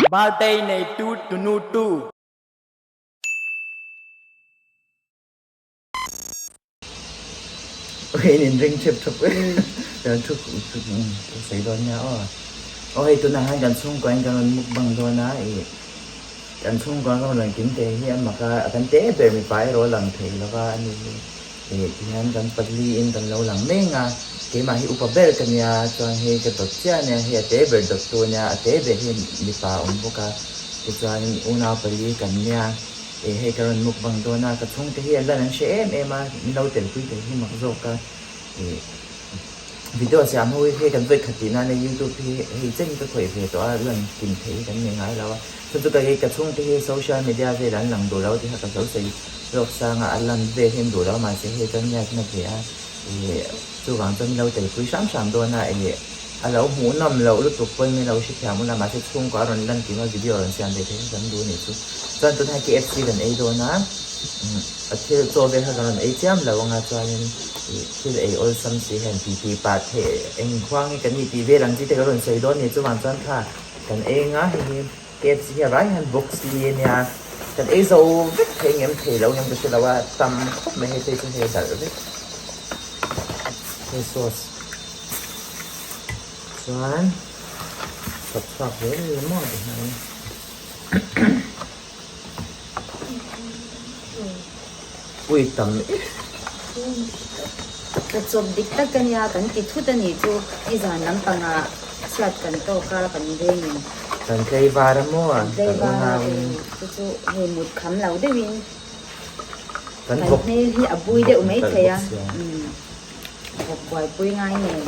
Birthday nei tu tunu tu. Okay, in ring thep thep kan thu sei dawn nia aw. Aw hei tunah hian kan chhungkua in kan rawn mukbang dawn a ih kan chhungkua kan rawn kim te hi a mak a kan te ber mipa erawh a lang thei lo va a ni hi ih tihian kan pali in kan lo lang meng a keimah hi upa ber ka nia chuan hei ka dawt chiah a nia hei a te ber dawt tu a nia a te ber hi mipa a awm bawk a tichuan unau pali kan nia. E hei ka rawn mukbang dawn a, ka chhungte hi an lan an hre em em a, min lo telpui thei hi mak zawk a, e video siam ho hi hei kan vawi khat tih nana youtube hi hei chen ka khawih ve tawh a, lan kim theih hi kan nei ngai lo a, chhan chu ka ka chhungte hi social media velah an lang duh lo tih kha ka lo sawi zawk sang a, a lan vel hi an duh lo mahse hei ka ngiatna ve a, e chuvang chuan min lo telpui hram hram dawn a, e. A lo hmuhnawm loh lutuk pawn min lo hrethiam ula mahse chhungkua a rawn lan kim a video a rawn siam ve thei kha kan duh a nih chu. Chuan tunah KFC kan ei dawn a, a thil chaw vel kha kan rawn ei chiam lo anga chuanin ih thil ei awlsam si hian ti ti pah theih eng khuang hi kan nih tih vel ang chi te kan rawn sawi dawn a ni chuvang chuan kha kan ei anga hei hi KFC hi a vai hian box li a nia kan ei zo vek thei ngem thei lo ngem ka hre lo a tam khawp mai hei phei chu hei a darh vek hei sauce. Chuan chhawp chhuak zel zel maw ti hian ui tam em. Ka chawp dik tak a nia kan ti thut a nih chu i zan lampangah chhiat kan tawk a kan vengin. Kan tlei var a maw kan tlei var a chu chu hei mut kham lo deuhin kan hmel hi a bui deuh mai thei a. Vawk buaipui ngai nen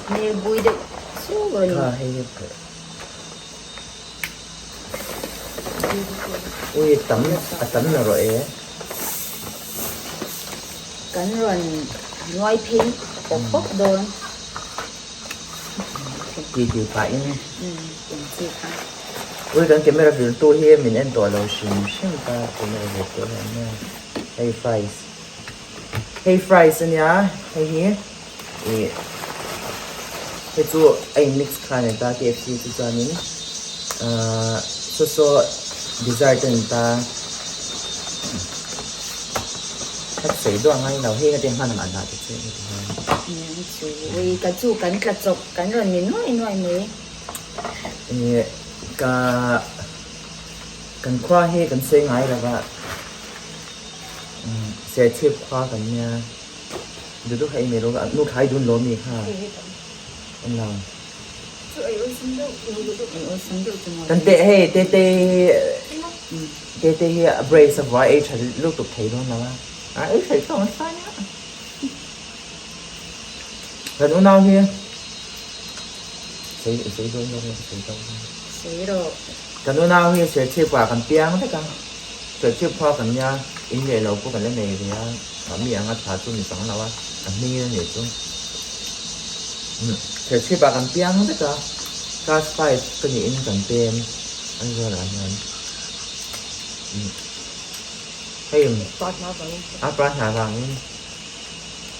hmel bui deuh chu a ni. Kha hei hi Ui tam a tam na rawh e. Kan rawn nuai phei pawp pawp dawn. Ti ti pah in. Eng chi kha. Ui kan camera vil tu hi min en tawh lo hrim hrim ta camera vil tu hian nia hei fries. Hei fries a nia hei hi ih hei chu a in mix kha a ni ta KFC chu chuanin ahh saw saw dessert a ni ta ka sawi duah ngai lo hei heti hman ah dah te chu heti hian. Ui ka chu kan tla chawp kan rawn ni nuai nuai mai. Ih ka kan khua hi kan sawi ngai lo va. Serchhip khua kan nia duh kha email a nu thlai dun lo mi kha an lo kan te hei te te te te hi a brace a vuai ei tha lutuk thei dawn lo a a ei thei tawng a sai nia kan unau hi sei sei dawn lo sei dawn sei ro kan unau hi serchhip ah kan piang vek a. Serchhip khua kan nia, in leh lo pawh kan la nei ve a, a mi anga tha chu ni chang lo a, a hming in a nih chu. Serchhip ah kan piang vek a, class 5 ka nih in kan pem Aizawl ah hian. Hei a pa hna vangin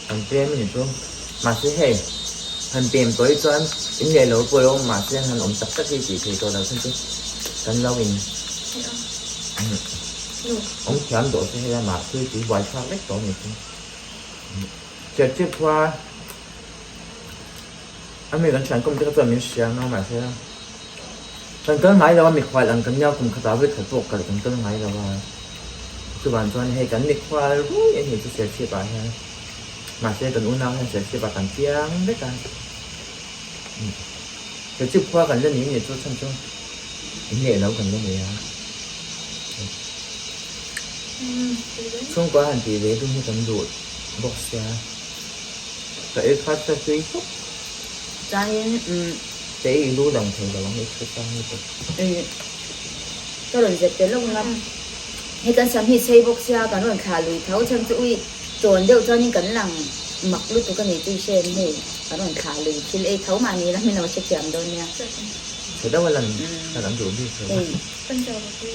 kan pem a nih chu, mahse hei han pem tawh hi chuan in leh lo pawh lo awm mahse han awm tak tak hi tih theih tawh lo chhan chu kan lo in. Awm thiam dawh se hei amah thil tui buai thlak vek tawh a ni chu. Churchill khua a mi kan thian kawm te kha chuan min hria ang a mahse kan kal ngai lo a mikhual ang kan nia kum khatah vawi khat pawh kal kan kal ngai lo a chuvang chuan hei kan mikhual rui a ni chu Serchhip ah hian mahse kan unau hian Serchhip ah kan chiang vek a Serchhip khua kan la ni a ni chu chhan chu. In leh lo kan la nei a. Chhungkua han tih ve dun hi kan duh bawk sia. Ka ei khat ta tui khawp. Chuanin umm. Te i lu lang thei lo ang i thu chang lutuk. Umm ka rawn zep tel lawk ang a. Hei kan sam hi sei bawk sia kan rawn thlah lui tho chhan chu ui chawn deuh chuanin kan lang mak lutuk a ni chu i hre em hei kan rawn thlah lui thil ei tho mahni lam in lo hrethiam dawn nia. Chhe deuh a lan khan an duh bik lo a.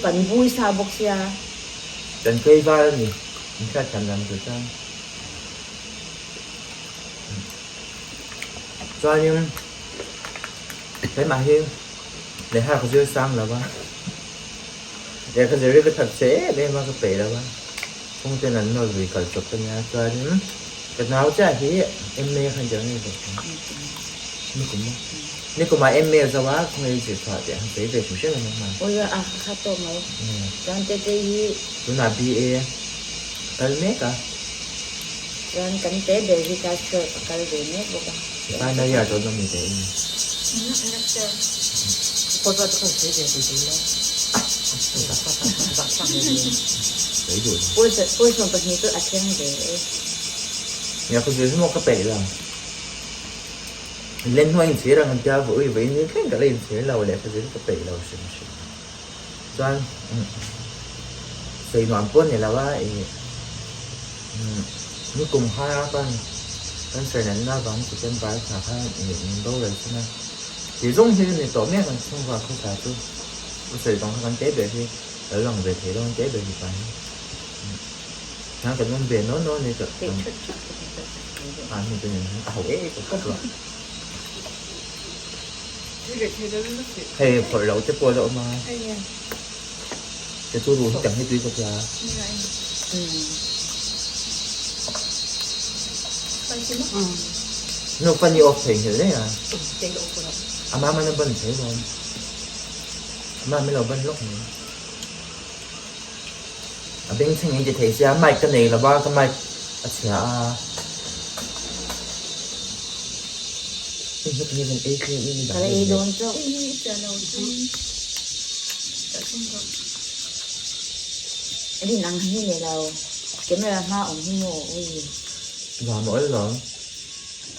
Kan vui sa bawk sia. Kan tlei var a ni. In hriat thiam dan tur chuan. Chuanin keimah hi Lehkha ka zir sang lo a, lehkha zir hi ka that che em em a ka peih lo a, chhungten an nawr lui kal chawp a nia chuanin ka nau chiah hi MA khan zir ngei bawk ang nikum a nikum ah MA a zo a khawnge i zir chhuah tih a han sawi ve hrim hrim a nia hman. Awi a kha tawk mai chuan tete hi. Tunah BA kal mek a. Chuan kan te ber hi class 12 a kal ve mek bawk a. Final year dawn awm ni teh in. Pawisa 20 chu a thleng ve e. Nia ka zir hi maw ka peih lo. Len hnuai inchhir ang an tia vawi vawi ni thleng ka la inchhir lo leh ka zir ka peih lo hrim hrim. Chuan sawi nuam pawh ni lo a ih nikum kha khan cancer natna avang September thla khan ih min boral chin a tih zawng hi a ni tawh mek ang chhungkua khawsa chu u sawi tawng kha kan te ber hi lo lang ve thei dawn te ber hi pa hi chuan kan awm ve naw naw a ni tawh a hnu te nen hian a ho em em khawp lo. Hei phawrh loh te pawh a la awm a, te chu ruh hi tam hi tui ka tia. Nu fan i off thei nghilh daih a, a mama na ban thei lawm, a mama lo ban lawk mai. A bengchheng in ti thei sia mic ka nei lo va ka mic a chhia a. Ka la ei dawn chauh. Rin ang hi ni lo camera hma awm hi maw ui. Zam awl lo.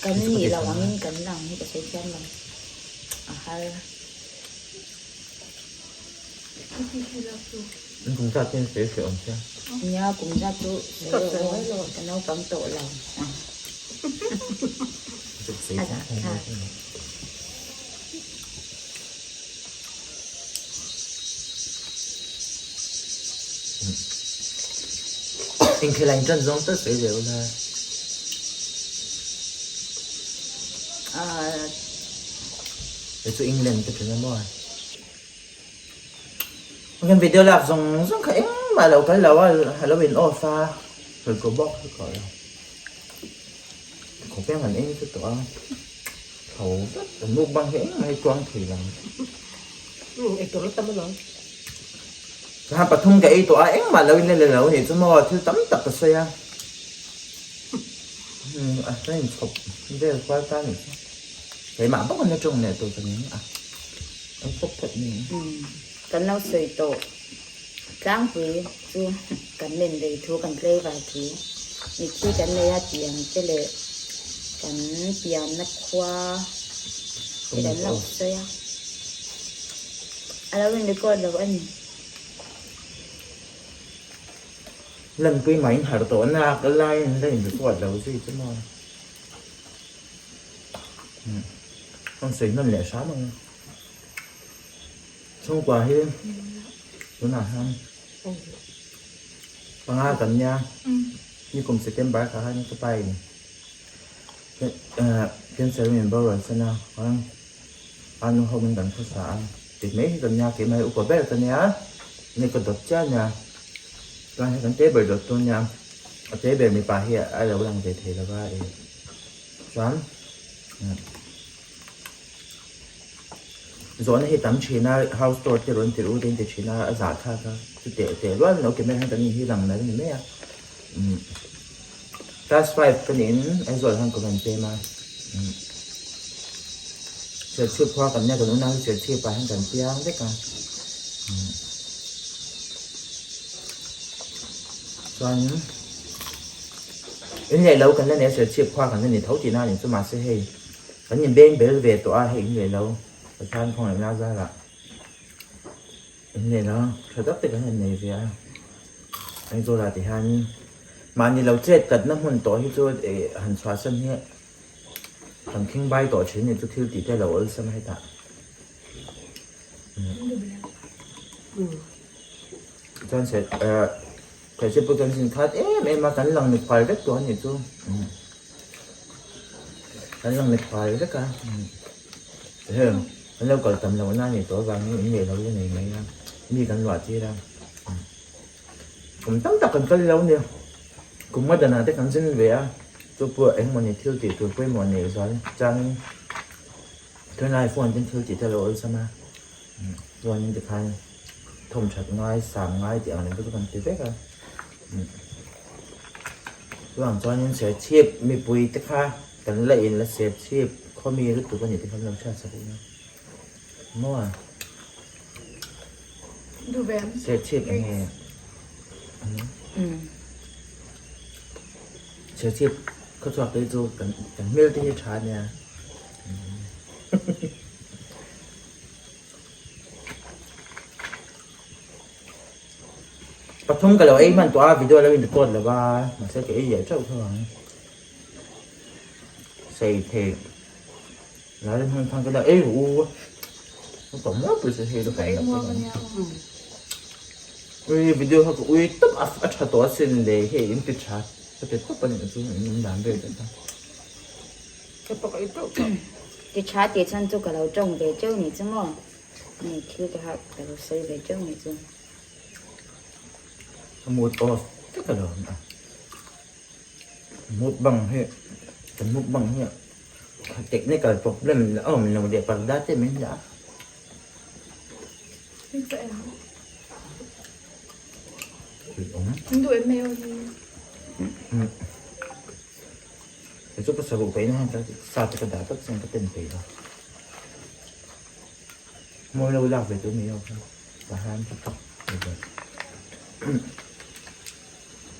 Kan nih lo angin kan lang hi ka sawi thiam lo a har. Kum zat ten sawi hreh awm sia. Nia kum zat chu sawi lo ka naupang tawh lo. Inkhel ang tan zawng tal sawi ve ula. Hei chu England te thin a maw. Kan video lak zawng zawng kha engmah lo kal lo a, a lo in off a, sawi ko bawk hi ka lo. Khawp hian kan eng chu tawh a, tho vek kan mukbang hi engmah hi tuang thei lo. Chuan pathum ka ei tawh a, engmah lo in la lo a nih chu maw, thil tam tak ka sawi a. A ka inchhawp vel kual ta a nih chu. Keimah bawk an la tawng leh tur ka ning a, an phawt phawt ning. Kan lo sawi tawh tlangpui chu kan men rei thu, kan tlei vai thu, mitthi kan nei a tih ang che leh kan pianna khua te kan lo sawi a, a lo in record lo a ni. Lanpui mah in harh tawh na ka laiin la in record lo zui chu maw. An sawi hman leh hram ang a. Chhungkua hi tunah hian panga kan nia. Nikum September kha khan ka pa in cancer in min boral san a, chuan a nu ho in kan khawsa a. Tih mai hi kan nia, keimah hi upa ber ka nia, ni ka dawt chiah a nia. Chuan hei kan table dawt tu ania, a table mipa hi a lo lang ve thei lova ih chuan zawhna hi tam thin a house tour te rawn ti ru te an ti thin a a zah thlak a chu teh teh rual lo camera hian kan in hi lang nal a ni mai a umm class 5 ka niin Aizawl ah hian ka rawn pem a umm Serchhip khua kan nia kan unau hi Serchhip ah hian kan piang vek a umm chuanin in leh lo kan la nei a Serchhip khua kan la ni tho tihna a ni chu mahse hei kan inbeng bel ve tawh a hei in leh lo Pathian khawngaihna zarah in leh lo tha tak te kan han nei ve a Aizawl ah ti hianin mahni lo chet tlatna hmun tawh hi chu ih han chhuahsan hi Kan khing bai tawh thin ni chu thil tih te a lo awlsam a hetah. Chuan se eh thei pawh chuan sin khat em em a kan lang mit fai vek tawh a nih chu. Kan lang mit fai vek a. Heng. Kan lo kal tam loh na a nih tawh avangin in leh lo la nei mai a, mi kan luah tir a. Kum tam tak kan kal lo nia, kum nga danah te kan zin ve a, chu pawh engmawni thil tih tur pawimawh neih zual changin tunlai phone ten thil tih te a lo awlsam a, chuanin tikhan thawmthat ngai, sang ngai tih ang reng te chu kan ti vek a. Chuvang chuanin Serchhip mipui te kha kan la in la Serchhip khaw mi lutuk a nih te kha an lo hriat sak ula maw a? Serchhip eng nge? Serchhip khawchhuak te chu kan hmel te hi tha ania. Pathum ka lo ei hman tawh a video lo in record lo va mahse ka ei leh teuh tho ang sei thei la rin hman khan ka la ei ru u ka tawm lo pui se hei ka ei ui video kha ka ui tawp a a tha tawh asin le hei in ti tha ka ti tawp a nih chu in awm dan vel te kha. Ti tha tih chhan chu ka lo tawng ve teuh nih chu maw. Ni thil te kha ka lo sawi ve teuh nih chu. Ka mood off vek a lo a. Mukbang hi kan mukbang hi technical problem a awm lo leh parda te min hliah a. Kei chu ka saruh peih na hian sa te ka dah tlat chuan ka ten peih a. Mawi lo lak ve tur ni lo kha tah hian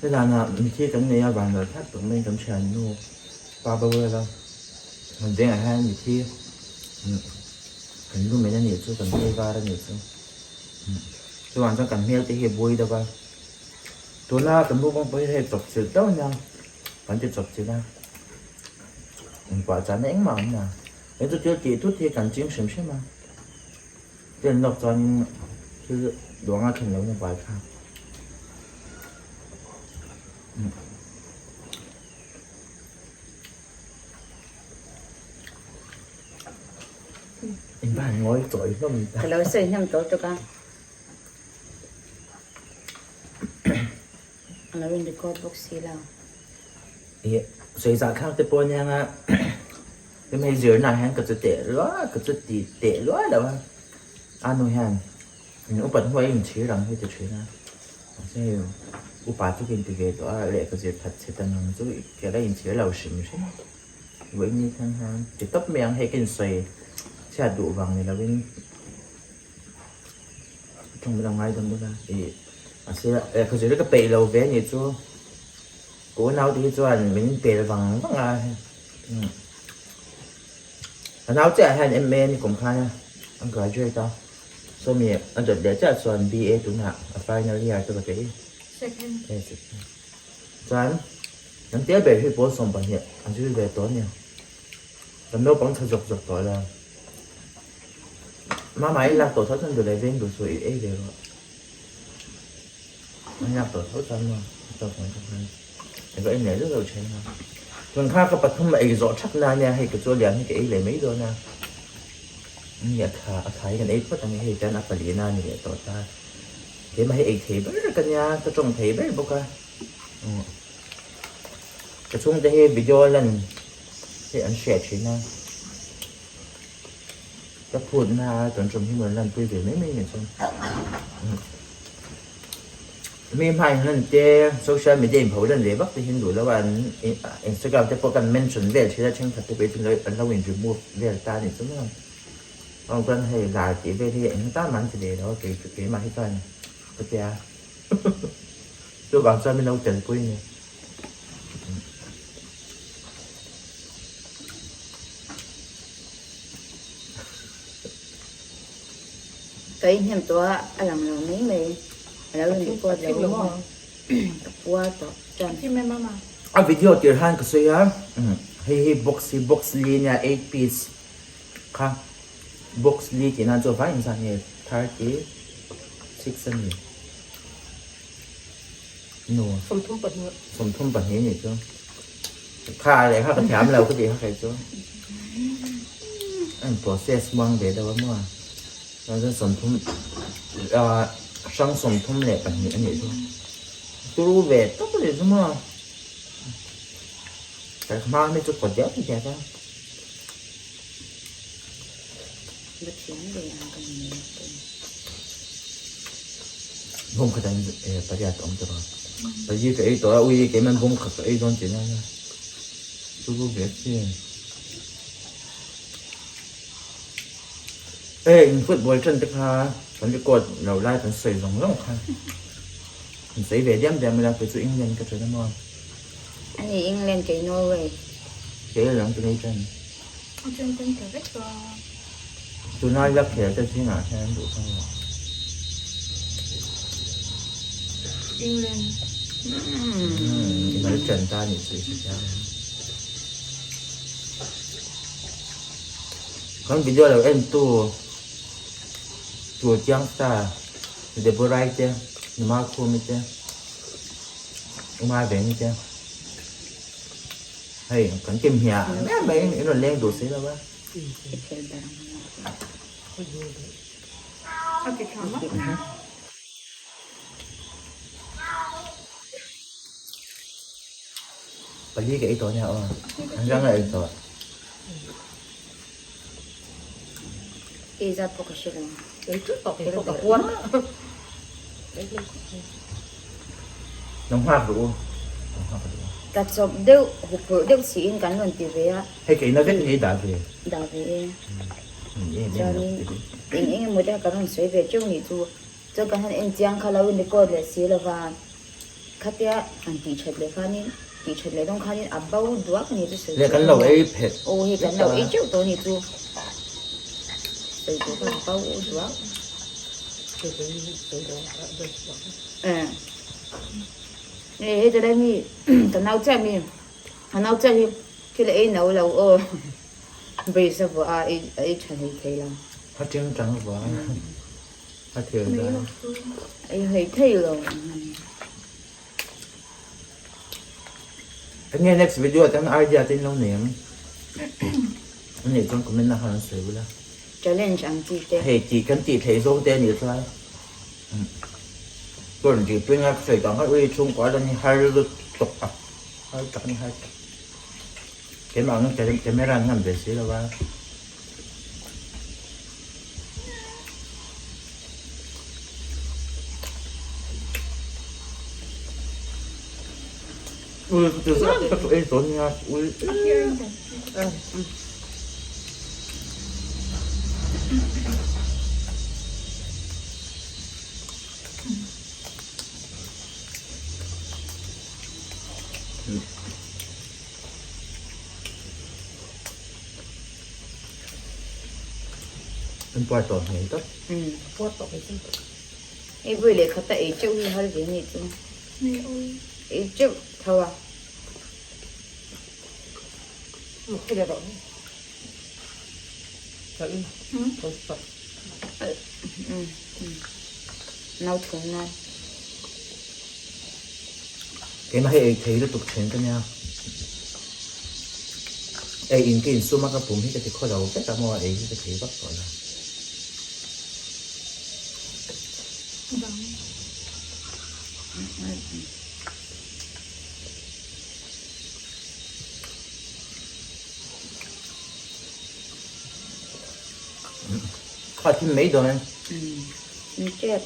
hetiang ah mithi kan nei a van lo thlap tawh mai kan thiannu pa boral a kan vengah hian mithi kan lu men a nih chu kan hmel var a nih chu chuvang chuan kan hmel te hi a buai deuh a tuna kan mukbang pawh hi hei chawpchilh deuh a nia kan ti chawpchilh a inkuah chahna engmah a awm lo. He chu thil tih thut hi kan ching hrim hrim a, chen lawk chuanin thil duang a thlen lohna vai kha. In va han ngawi chawi hlawm ta. Ka lo sawi hnem tawh tuk a. A lo in record bawk si lo. Ih sawi zah thlak te pawh ania nga hemi hei zirna ah hian ka chu teh lua ka chu ti teh lua lo a a nu hian min upat hnuai in chhir ang hi ti thin a mahse hei upa chu ka inti ve tawh a lehkha zir that chhe ta ngang chu ka la inchhir lo hrim hrim vawiin ni thleng hian ti tawp mai ang hei ka insawi chhiat duh vang ni lovin. Tawng min lo ngaidam bawk a ih mahse lehkha zir hi ka peih lo ve anih chu ka unau te hi chuan min pel vang vang a ka nau chiah hian M A ni kum khan a graduate a sawmi a dawt leh chiah chuan B A tunah a final year te ka peih chuan kan tel ber hi pawl 12 a zir ve tawh a ni. Kan naupang tha zawk zawk tawh la. Mama i lak tawh tho chuan duhlai veng duh suh i ei ve rawh. An lak tawh tho chuan maw a tawk mai tawk mai. Eng ka en leh zeuh zeuh thin a. Tun kha ka pathum ei zawh thak na ania hei ka chu lian hi ka ei leh mai dawn a. Ni a tha a tha hi kan ei phawt ang e hei chuan a palina a ni leh tawh ta. Keimah hi ei thei ber ka nia ka tawng thei ber bawk a. Ka chhungte hi video lan hi an hriat thin a, ka phutna a tawn tum hi rawn lanpui ve mai mai ni chuan mi hma in lan te social media in pho lan ve vak te hi an duh lo a an Instagram te pawh kan mention vel thin a thenkhat te pawh hi chu an lo in remove vel ta a ni chu maw awm chuan hei lar tih vel hi eng tan mah an ti ve lo a kei chu keimah hi chuan ka tia. Chuvang chuan min lo telpui a ni. Ka inhnem tawh a, a lang lo mai mai. A lo in record lo maw? Ka puar tawh chuan. A video tir han ka sawi a, hei hi box hi box li nia 8 piece kha box li tih nan chu vai engzat nge 36 a ni. Nu. 32. 32 nih chu. Kha leh kha ka thiam lo ka tih kha kei chu. an process muang ve deuh a maw chuan chuan sawmthum ah hrang 32 a nih chu turu ve tak a nih chu maw ka hma mi chu kawt diak diak a. Bawng khat an pariat a awm tawh a pali ka ei tawh a ui keimah bawng khat ka ei dawn tih na turu ve chi. Hei in football ṭan te kha kan record lo lai kan sawi zawng zawng kha kan sawi ve diam diam ila kei chu England ka ṭan a maw. Ani England kei Norway. Kei a lang tunei ṭan. A ṭan kan ta vek a. Tuna la khel te zingah hian an duh thang lo. England. I mal ṭan ta nih chu i hre chiang em. Kan video lo en tu tur chiang star Deborah te Numa Khumi te Uma Veni te hei kan kim hia mai mai in rawn leng duh si lo va. Pali ka ei tawh nia aw. An rang a ei tawh. Ei zat pawh ka hre lo. Ei teuh tawh kei pawh ka puar. Lo nghak rawh u. Lo nghak rawh u. Ka chawp deuh huphurh deuh siin kan rawn ti ve a. Hei keina vek hi dah ve. Dah ve e. Chuanin eng eng emaw te kha kan rawn sawi ve teuh nih chu. Chuan kan han en chiang kha lo in record leh si lova. Khatia han tih that leh khanin tih that leh dawn khanin a bo duak ni chu sawi Leh kan lo ei phet. Aw hei kan lo ei teuh tawh ni chu sawi tur khan bo duak. Hei hei tilai mi ka nau chiah mi ka nau chiah hi thil a ei no lo aw brace a vuah a a ei tha hlei thei lo. A teng tang a vuah a. A thil dan. Ei hlei thei lo. Enge next video atan idea te in lo nei ang. An nih chuan comment na khan an sawi bula. Challenge ang chi te. Hei tih kan tih theih zawng te anih chuan rawn tih peng a sawi tah ngawt ui chhungkua lan hi har lutuk a har tak ni har tak. Keimah ang camera an ngam ve si lo a. Ui ka zat ka chu ei dawn nia ui. An puar tawh hmel tawp. Puar tawh hmel tawp. Hei vawi leh khat a ei teuh hi har ve nih chu. Ei teuh tho a. Nau thum nan. Keimah hei ei thei lutuk then ka nia. Ei in ka insum a ka pum hi ka ti khaw lo vek a maw ei hi ka thei vak tawh lo. Kha thim mai dawn. Tep.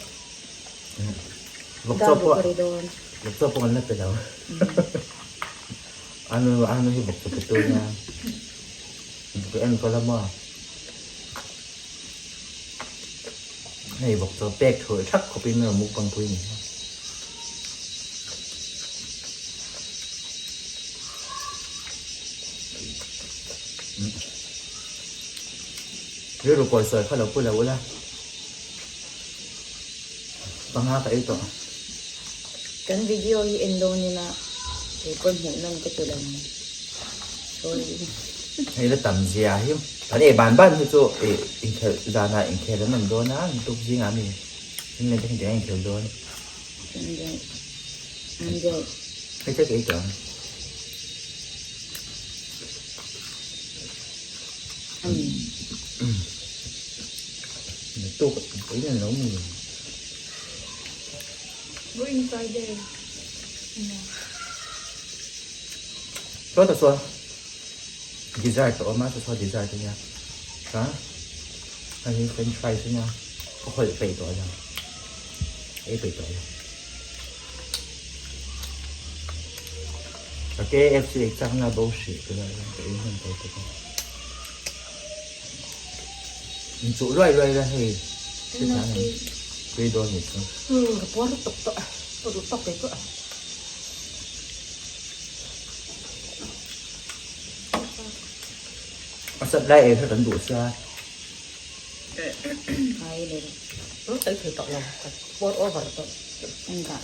Vawk chaw pawh vawk chaw pawh kan la pe lo. Anu anu hi vawk chaw pe tu nia. Ka enkawl a maw. Hei vawk chaw pek thur thak khawpin a rawn mukbang pui ni. Rilru kawi sawi kha lo pu lo ula. Panga ka ei tawh. Kan video hi en dawn ila kei pawn hmuh nawm ka ti lo ang. Sorry. Hei la tam zia hi kan ei ban ban hi chu ih inkhelh zanah inkhel an awm dawn a tuk zingah mi england te khan inkhel dawn. Hei che ka ei tawh ang. Tuk in lo mi. Vawiin Friday emaw. Chuan ta chuan dessert a awm a, chu chuan dessert a nia. Chuan hei hi french fries a nia, ka hawlh peih tawh lo, ei peih tawh lo. Ka KFC ei chakna bo hrih ka la ka ei hman tawh tawp a. Inchuh luai luai la hei hetiang ang tui dawn ni chu. Umm ka puar lutuk tawh a, ka duh tawk kei pawh. A sat lai ei kha kan duh sia. Ai le. Umm ka ei thei tawh lo, ka puar over tawh. Engah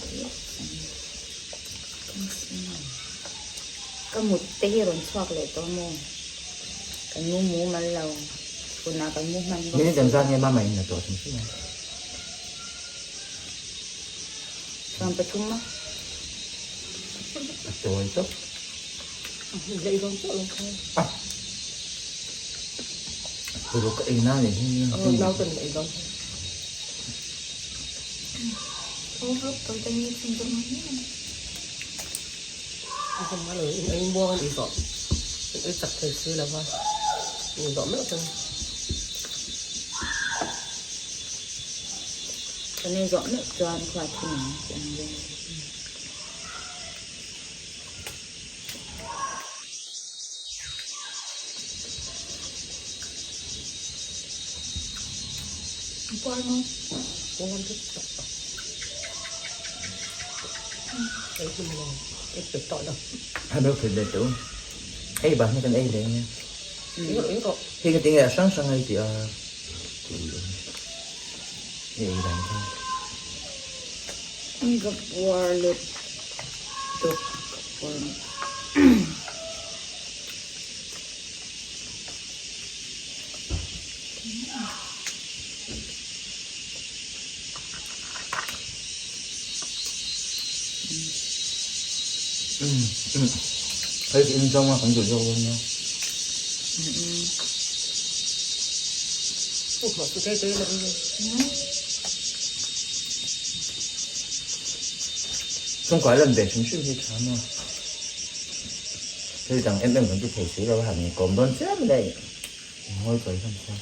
Ka mut te hi rawn chhuak leh tawh maw? Kan mu mumal lo, hunah kan mu hman bawk si lo. Chuan pathum a. A tawi tawp. Lei dawn pawh lo kha. Puruk ka ei na leh hi. Nau ten ei dawn. Kan ei zawh meuh chuan khua thim ang tih ang vel. Hei bang hi kan ei leh nia. Hei ka tinge a hrang hrang a tih a. Hei ei dan kha. Ka puar lut tuk ka puar. Hei in zawng a kan duh zawk dawn nia. Chhungkua lan ve hrim hrim hi tha maw. Thil dang em em kan ti thei si lo a han inkawm dawn chiam mai a ngawi chawi hlawm sia.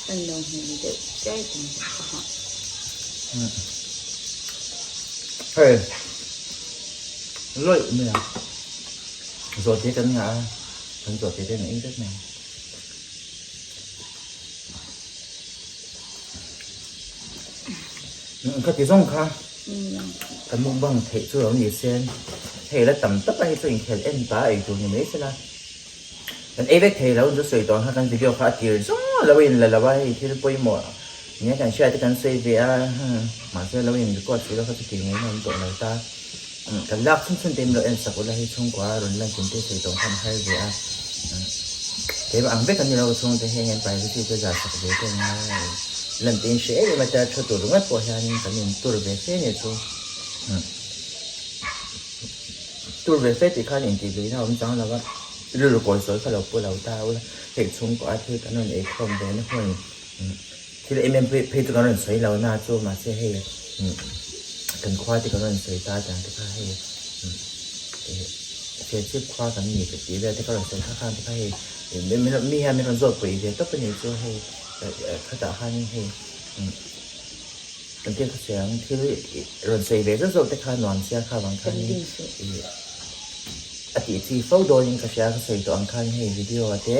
Kan lo hmu deuh chiai tum ka hah. Hei lawih mai a zawhte kan ngah a kan zawhte te an ei vek mai. Ka ti zawng kha kan mukbang theih chu lo ni se hei la tam tak a hei chu inkhel en ta ei tur ni mai sela kan ei vek thei lo chu sawi tawh ang kha kan video kha a tir zawng lo in la lo a hei thil pawimawh nia kan hriat te kan sawi ve a mahse lo in record si lo kha chu tih ngei na awm tawh lo ta kan lak chhun chhun te in lo en sak ula hei chhungkua rawn lan kim te sawi tawh ang khan a har ve a. Keimah ang vek an ni lo chhungte heng hian privacy te zah sak ve te ang a, lan te in hre em em a tia thu tur ringawt pawh hianin kan in tur ve fe nia chu tur ve fe tih khan intih luihna a awm chang lo a, rilru kawi sawi kha lo pu lo ta ula hei chhungkaw a thil kan rawn eikhawm ve na hun thil em em phei chu kan rawn sawi lo na chu mahse hei kan khua te kan rawn sawi ta tang te kha hei. Serchhip khua kan ni ka tih vel te ka rawn sawi kha khan te kha hei mi hian min rawn zawt pawih ve tawp a ni chu hei khatah khanin hei kan thil sawi ang thil rawn sawi ve zauh zauh te kha nuam sia kha vang khanin ih a tih chi fo dawnin ka hria ka sawi tawh ang khan hei video ah te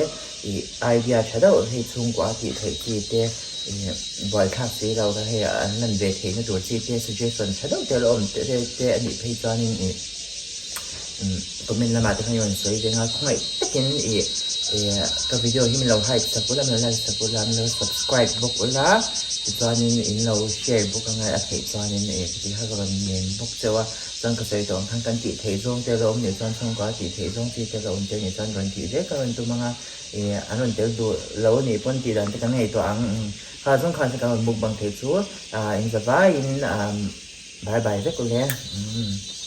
ih idea tha deuh hei chhungkua a tih theih chi te ih buaithlak si lo kha hei an lan ve theihna tur chi te suggestion tha deuh te a lo awm te a nih phei chuanin ih. Comment lamah te khan i rawn sawi ve nghal khawngaih takin ih ka video hi min lo hype sak ula min lo like sak ula min lo subscribe bawk ula tichuanin in lo share bawk anga a theih chuanin ih ka ti kha ka rawn ngen bawk cheu a chuan ka sawi tawh ang khan kan tih theih zawng te lo awm nih chuan chhungkua tih theih zawng chi te lo awm te nih chuan rawn tih zel ka rawn tum anga ih an rawn tel duh lo nih pawn tih dan te kan ngaihtuah ang kha zawng khan kan rawn mukbang thei chu ah in zavaiin ah. Bye bye vek ule. Umm.